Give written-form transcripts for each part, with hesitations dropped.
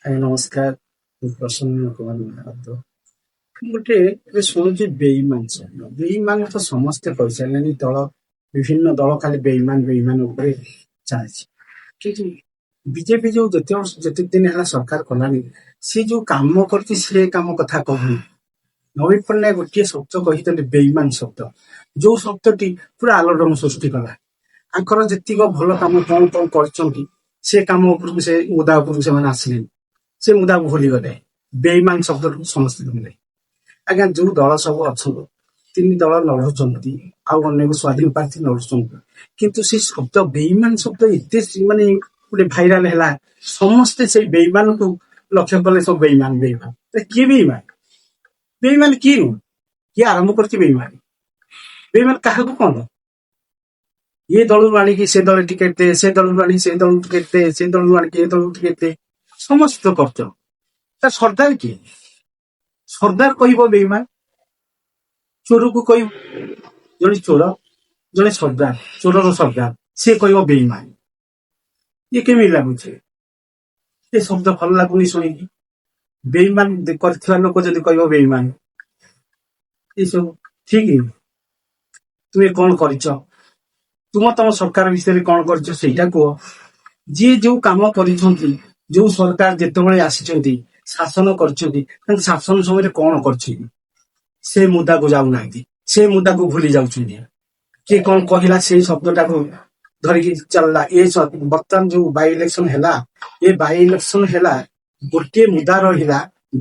ଆଜ୍ଞା ନମସ୍କାର। ମୁଁ ପ୍ରସନ୍ନ କୁମାର ମହାପାତ୍ର। ଗୋଟେ ଏବେ ଶୁଣୁଛି ବେଇମାନ ଶବ୍ଦ। ବେଇମାନ ତ ସମସ୍ତେ କହିସାରିଲେଣି। ଦଳ, ବିଭିନ୍ନ ଦଳ ଖାଲି ବେଇମାନ ବେଇମାନ ଉପରେ ଚାଲିଛି। କିନ୍ତୁ ବିଜେପି ଯୋଉ ଯେତେ ବର୍ଷ, ଯେତେ ଦିନ ହେଲା ସରକାର କଲାଣି, ସେ ଯୋଉ କାମ କରୁଛି ସେ କାମ କଥା କହୁନି। ନବୀନ ପଟ୍ଟନାୟକ ଗୋଟିଏ ଶବ୍ଦ କହିଥିଲେ, ବେଇମାନ ଶବ୍ଦ, ଯୋଉ ଶବ୍ଦଟି ପୁରା ଆଲୋଡ଼ନ ସୃଷ୍ଟି କଲା। ଆଙ୍କର ଯେତିକ ଭଲ କାମ କଣ କଣ କରିଛନ୍ତି, ସେ କାମ ଉପରକୁ, ସେ ମୁଦା ଉପରକୁ ସେମାନେ ଆସିଲେନି। ସେ ମୁଦାକୁ ଭୁଲିଗଲେ, ବେଇମାନ ଶବ୍ଦଟିକୁ ସମସ୍ତେ ଶୁଣିଲେ। ଆଜ୍ଞା, ଯୋଉ ଦଳ ସବୁ ଅଛନ୍ତି, ତିନି ଦଳ ଲଢୁଛନ୍ତି ଆଉ ଅନେକ ସ୍ୱାଧୀନ ପ୍ରାର୍ଥୀ ଲଢୁଛନ୍ତି, କିନ୍ତୁ ସେ ଶବ୍ଦ ବେଇମାନ ଶବ୍ଦ ଏତେ ମାନେ ଗୋଟେ ଭାଇରାଲ ହେଲା, ସମସ୍ତେ ସେଇ ବେଇମାନକୁ ଲକ୍ଷ୍ୟ କଲେ। ସବୁ ବେଇମାନ ବେଇମାନ। କିଏ ବେଇମାନ? ବେଇମାନ କିଏ ନୁହଁ? କିଏ ଆରମ୍ଭ କରିଛି ବେଇମାନ? ବେଇମାନ କାହାକୁ କଣ? ଏ ଦଳରୁ ଆଣିକି ସେ ଦଳ ଟିକେଟ ଦେ, ସେ ଦଳରୁ ଆଣି ସେ ଦଳକୁ ଟିକେଟ ଦେ, ସେ ଦଳରୁ ଆଣିକି ଏ ଦଳକୁ ଟିକେଟ ଦେ, ସମସ୍ତେ କରୁଛ। ତା ସର୍ଦ୍ଦାର କିଏ? ସର୍ଦ୍ଦାର କହିବ ବେଇମାନ, ଚୋରକୁ କହିବ। ଜଣେ ଚୋର, ଜଣେ ସର୍ଦ୍ଦାର, ଚୋରର ସର୍ଦ୍ଦାର, ସିଏ କହିବ ବେଇମାନ। ଇଏ କେମିତି ଲାଗୁଛି? ଏ ଶବ୍ଦ ଭଲ ଲାଗୁନି ଶୁଣିକି। ବେଇମାନ କରିଥିବା ଲୋକ ଯଦି କହିବ ବେଇମାନ, ଏସବୁ ଠିକ? ତୁମେ କଣ କରିଛ, ତୁମ ତମ ସରକାର ବିଷୟରେ କଣ କରିଛ, ସେଇଟା କୁହ। ଯିଏ ଯୋଉ କାମ କରିଛନ୍ତି, ଯୋଉ ସରକାର ଯେତେବେଳେ ଆସିଛନ୍ତି, ଶାସନ କରିଛନ୍ତି, ତାଙ୍କ ଶାସନ ସମୟରେ କଣ କରିଛନ୍ତି, ସେ ମୁଦାକୁ ଯାଉନାହାନ୍ତି, ସେ ମୁଦାକୁ ଭୁଲି ଯାଉଛନ୍ତି। କିଏ କଣ କହିଲା, ସେଇ ଶବ୍ଦଟାକୁ ଧରିକି ଚାଲିଲା। ଏ ବର୍ତ୍ତମାନ ଯୋଉ ବାଇ ଇଲେକ୍ସନ ହେଲା, ଏ ବାଇ ଇଲେକ୍ସନ ହେଲା, ଗୋଟିଏ ମୁଦା ରହିଲା,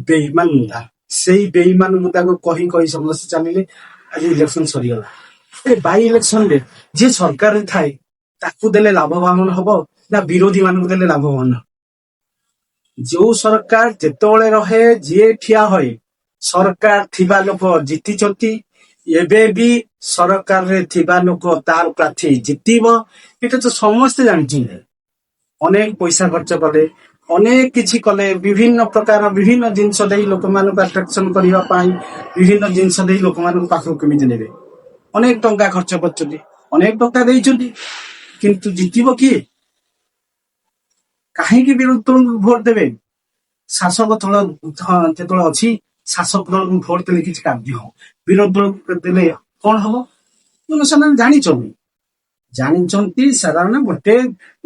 ବେଇମାନ ମୁଦା। ସେଇ ବେଇମାନ ମୁଦାକୁ କହି କହି ସମସ୍ତେ ଚାଲିଲେ। ଆଜି ଇଲେକ୍ସନ ସରିଗଲା। ଏ ବାଇ ଇଲେକ୍ସନରେ ଯିଏ ସରକାରରେ ଥାଏ ତାକୁ ଦେଲେ ଲାଭବାନ ହବ ନା ବିରୋଧୀ ମାନଙ୍କୁ ଦେଲେ ଲାଭବାନ ହବ? ଯୋଉ ସରକାର ଯେତେବେଳେ ରହେ, ଯିଏ ଠିଆ ହଏ, ସରକାର ଥିବା ଲୋକ ଜିତିଛନ୍ତି। ଏବେ ବି ସରକାରରେ ଥିବା ଲୋକ, ତାର ପ୍ରାର୍ଥୀ ଜିତିବ, ଏଇଟା ତ ସମସ୍ତେ ଜାଣିଛନ୍ତି। ଅନେକ ପଇସା ଖର୍ଚ୍ଚ କଲେ, ଅନେକ କିଛି କଲେ, ବିଭିନ୍ନ ପ୍ରକାର ବିଭିନ୍ନ ଜିନିଷ ଦେଇ ଲୋକମାନଙ୍କୁ ଆଟ୍ରାକ୍ସନ କରିବା ପାଇଁ, ବିଭିନ୍ନ ଜିନିଷ ଦେଇ ଲୋକମାନଙ୍କୁ ପାଖକୁ କେମିତି ନେବେ, ଅନେକ ଟଙ୍କା ଖର୍ଚ୍ଚ କରିଛନ୍ତି, ଅନେକ ଟଙ୍କା ଦେଇଛନ୍ତି, କିନ୍ତୁ ଜିତିବ କିଏ? କାହିଁକି ବିରୋଧୀ ଦଳକୁ ଭୋଟ ଦେବେ? ଶାସକ ଦଳ ଯେତେବେଳେ ଅଛି, ଶାସକ ଦଳକୁ ଭୋଟ ଦେଲେ କିଛି କାର୍ଯ୍ୟ ହବ, ବିରୋଧୀ ଦଳକୁ ଦେଲେ କଣ ହବ? ତେଣୁ ସେମାନେ ଜାଣିଛନ୍ତି, ଜାଣିଛନ୍ତି। ସାଧାରଣ ଗୋଟେ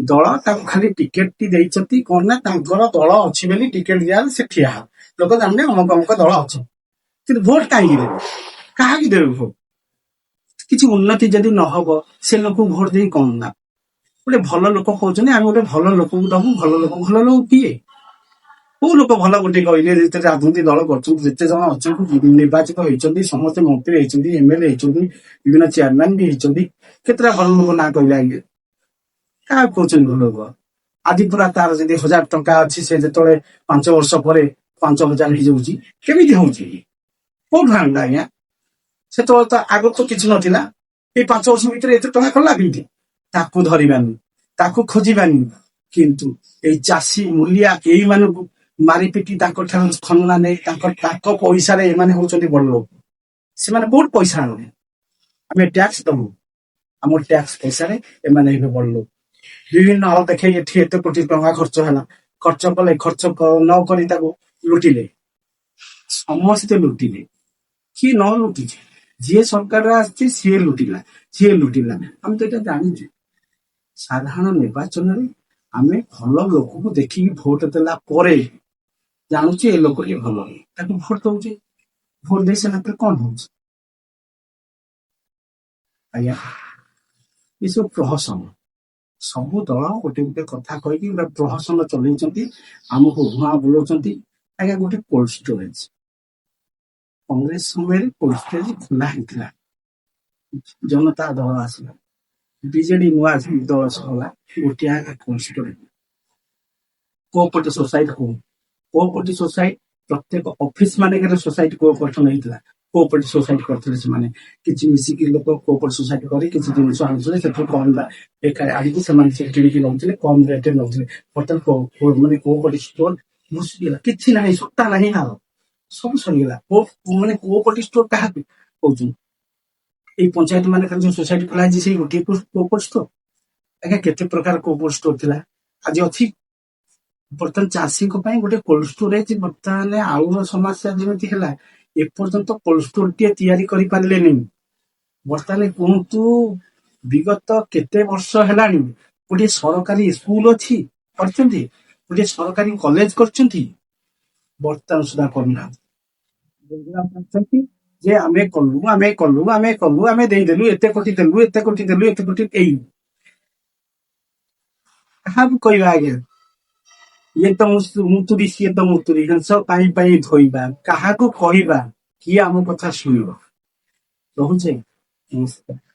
ଦଳ, ତାକୁ ଖାଲି ଟିକେଟ ଟି ଦେଇଛନ୍ତି କଣ ନା ତାଙ୍କର ଦଳ ଅଛି ବୋଲି ଟିକେଟ ଦିଆହେଲେ ସେ ଠିଆ ହବ, ଲୋକ ଜାଣିଲେ ଅମକ ଅମକ ଦଳ ଅଛି। କିନ୍ତୁ ଭୋଟ କାହିଁକି ଦେବେ? କାହାକି ଦେବେ ଭୋଟ? କିଛି ଉନ୍ନତି ଯଦି ନ ହବ, ସେ ଲୋକକୁ ଭୋଟ ଦେଇ କଣ ଲାଭ? ଗୋଟେ ଭଲ ଲୋକ କହୁଛନ୍ତି, ଆମେ ଗୋଟେ ଭଲ ଲୋକକୁ ଦବୁ। ଭଲ ଲୋକ, ଭଲ ଲୋକ କିଏ? କୋଉ ଲୋକ ଭଲ ଗୋଟେ କହିଲେ? ଯେତେ ରାଜନୀତି ଦଳ କରୁଛନ୍ତି, ଯେତେ ଜଣ ଅଛନ୍ତି, ନିର୍ବାଚିତ ହେଇଛନ୍ତି, ସମସ୍ତେ ମନ୍ତ୍ରୀ ହେଇଛନ୍ତି, ଏମଏଲଏ ହେଇଛନ୍ତି, ବିଭିନ୍ନ ଚେୟାରମ୍ୟାନ ବି ହେଇଛନ୍ତି, କେତେଟା ଭଲ ଲୋକ ନାଁ କହିଲେ ଆଜ୍ଞା? କାହାକୁ କହୁଛନ୍ତି ଭଲ ଲୋକ? ଆଜି ପୁରା ତାର ଯଦି 1000 ଟଙ୍କା ଅଛି, ସେ ଯେତେବେଳେ 5 ବର୍ଷ ପରେ 5000 ହେଇଯାଉଛି, କେମିତି ହଉଛି? କୋଉଠୁ ଆଣିଲା ଆଜ୍ଞା? ସେତେବେଳେ ତ ଆଗରୁ ତ କିଛି ନଥିଲା। ଏଇ 5 ବର୍ଷ ଭିତରେ ଏତେ ଟଙ୍କା କଲା କେମିତି? ତାକୁ ଧରିବାନି, ତାକୁ ଖୋଜିବାନି, କିନ୍ତୁ ଏଇ ଚାଷୀ ମୂଲିଆ ଏଇମାନଙ୍କୁ ମାରିପିଟି ତାଙ୍କ ଠାରୁ ଖଣ୍ଡା ନେଇ ତାଙ୍କ ପଇସାରେ ଏମାନେ ହଉଛନ୍ତି ବଡ ଲୋକ। ସେମାନେ କୋଉଠି ପଇସା ଆଣୁନି? ଆମେ ଟ୍ୟାକ୍ସ ଦବୁ, ଆମ ଟ୍ୟାକ୍ସ ପଇସାରେ ଏମାନେ ହେବେ ବଡ ଲୋକ। ବିଭିନ୍ନ ଆଳ ଦେଖେଇ ଏଠି ଏତେ କୋଟି ଟଙ୍କା ଖର୍ଚ୍ଚ ହେଲା, ଖର୍ଚ୍ଚ କଲେ, ଖର୍ଚ୍ଚ ନ କରି ତାକୁ ଲୁଟିଲେ, ସମସ୍ତେ ଲୁଟିଲେ। କିଏ ନ ଲୁଟିଛି? ଯିଏ ସରକାରରେ ଆସିଛି ସିଏ ଲୁଟିଲା, ସିଏ ଲୁଟିଲା। ଆମେ ତ ଏଇଟା ଜାଣିଛୁ। ସାଧାରଣ ନିର୍ବାଚନରେ ଆମେ ଭଲ ଲୋକକୁ ଦେଖିକି ଭୋଟ ଦେଲା ପରେ ଜାଣୁଛି ଏ ଲୋକଟି ଭଲ, ତାକୁ ଭୋଟ ଦଉଛେ। ଭୋଟ ଦେଇ ସାରିଲା ପରେ କଣ ହଉଛି ଆଜ୍ଞା? ଏସବୁ ପ୍ରହସନ। ସବୁ ଦଳ ଗୋଟେ ଗୋଟେ କଥା କହିକି ଗୋଟେ ପ୍ରହସନ ଚଲେଇଛନ୍ତି, ଆମକୁ ଭୁଆଁ ବୁଲଉଛନ୍ତି। ଆଜ୍ଞା, ଗୋଟେ କୋଲ୍ଡ ଷ୍ଟୋରେଜ, କଂଗ୍ରେସ ସମୟରେ କୋଲ୍ଡ ଷ୍ଟୋରେଜ ଖୋଲା ହେଇଥିଲା। ଜନତା ଦଳ ଆସିଲା, ବିଜେଡି ନୂଆ ଦଳ ହେଲା, ଗୋଟିଏ କୋଲ୍ଡ ଷ୍ଟୋରେଜ। କୋଅପରେଟିଭ ସୋସାଇଟି ହଉ, କୋଅପରେଟିଭ ସୋସାଇଟି ପ୍ରତ୍ୟେକ ଅଫିସ ମାନଙ୍କରେ ସୋସାଇଟି ଗଠନ ହେଇଥିଲା। କୋଅପରେଟିଭ ସୋସାଇଟି କରିଥିଲେ ସେମାନେ। କିଛି ମିଶିକି ଲୋକ କୋଅପରେଟିଭ ସୋସାଇଟି କରି କିଛି ଜିନିଷ ଆଣୁଥିଲେ, ସେଥିରୁ କମ ଆଣିକି ସେମାନେ ସେ କିଣିକି ନଉଥିଲେ, କମ ରେଟରେ ନଉଥିଲେ। ବର୍ତ୍ତମାନ ମାନେ କୋଅପରେଟିଭ ଷ୍ଟୋର ଭୁଷିଗଲା, କିଛି ନାହିଁ, ସତ୍ତା ନାହିଁ, ଆଉ ସବୁ ସରିଗଲା। ମାନେ କୋଅପରେଟିଭ ଷ୍ଟୋର କାହାକୁ କହୁଛନ୍ତି? ଏଇ ପଞ୍ଚାୟତ ମାନଙ୍କରେ ଯୋଉ ସୋସାଇଟି ଖୋଲା ହେଇଛି, ସେଇ ଗୋଟିଏ କୋଅପରେଟିଭ ଷ୍ଟୋର। ଆଜ୍ଞା, କେତେ ପ୍ରକାର କୋଅପରେଟିଭ ଷ୍ଟୋର ଥିଲା, ଆଜି ଅଛି? ବର୍ତ୍ତମାନ ଚାଷୀଙ୍କ ପାଇଁ ଗୋଟେ କୋଲ୍ଡ ଷ୍ଟୋରେଜ, ବର୍ତ୍ତମାନ ଆଳୁର ସମସ୍ୟା ଯେମିତି ହେଲା, ଏପର୍ଯ୍ୟନ୍ତ କୋଲ୍ଡ ଷ୍ଟୋର ଟିଏ ତିଆରି କରିପାରିଲେନି। ବର୍ତ୍ତମାନ କୁହନ୍ତୁ, ବିଗତ କେତେ ବର୍ଷ ହେଲାଣି ଗୋଟିଏ ସରକାରୀ ସ୍କୁଲ ଅଛି କରିଛନ୍ତି? ଗୋଟିଏ ସରକାରୀ କଲେଜ କରିଛନ୍ତି? ବର୍ତ୍ତମାନ ସୁଦ୍ଧା କରୁନାହାନ୍ତି। ଅଛନ୍ତି ଯେ ଆମେ କଲୁ, ଆମେ କଲୁ, ଆମେ କଲୁ, ଆମେ ଦେଇଦେଲୁ, ଏତେ କୋଟି ଦେଲୁ, ଏତେ କୋଟି ଦେଲୁ, ଏତେ କୋଟି। ଏଇ କାହାକୁ କହିବା ଆଜ୍ଞା? ଇଏ ତ ମୁତୁରି, ସିଏ ତ ମୁତୁରି, ଜିନିଷ ପାଇଁ ପାଇଁ ଧୋଇବା। କାହାକୁ କହିବା? କିଏ ଆମ କଥା ଶୁଣିବ? ରହୁଛେ, ନମସ୍କାର।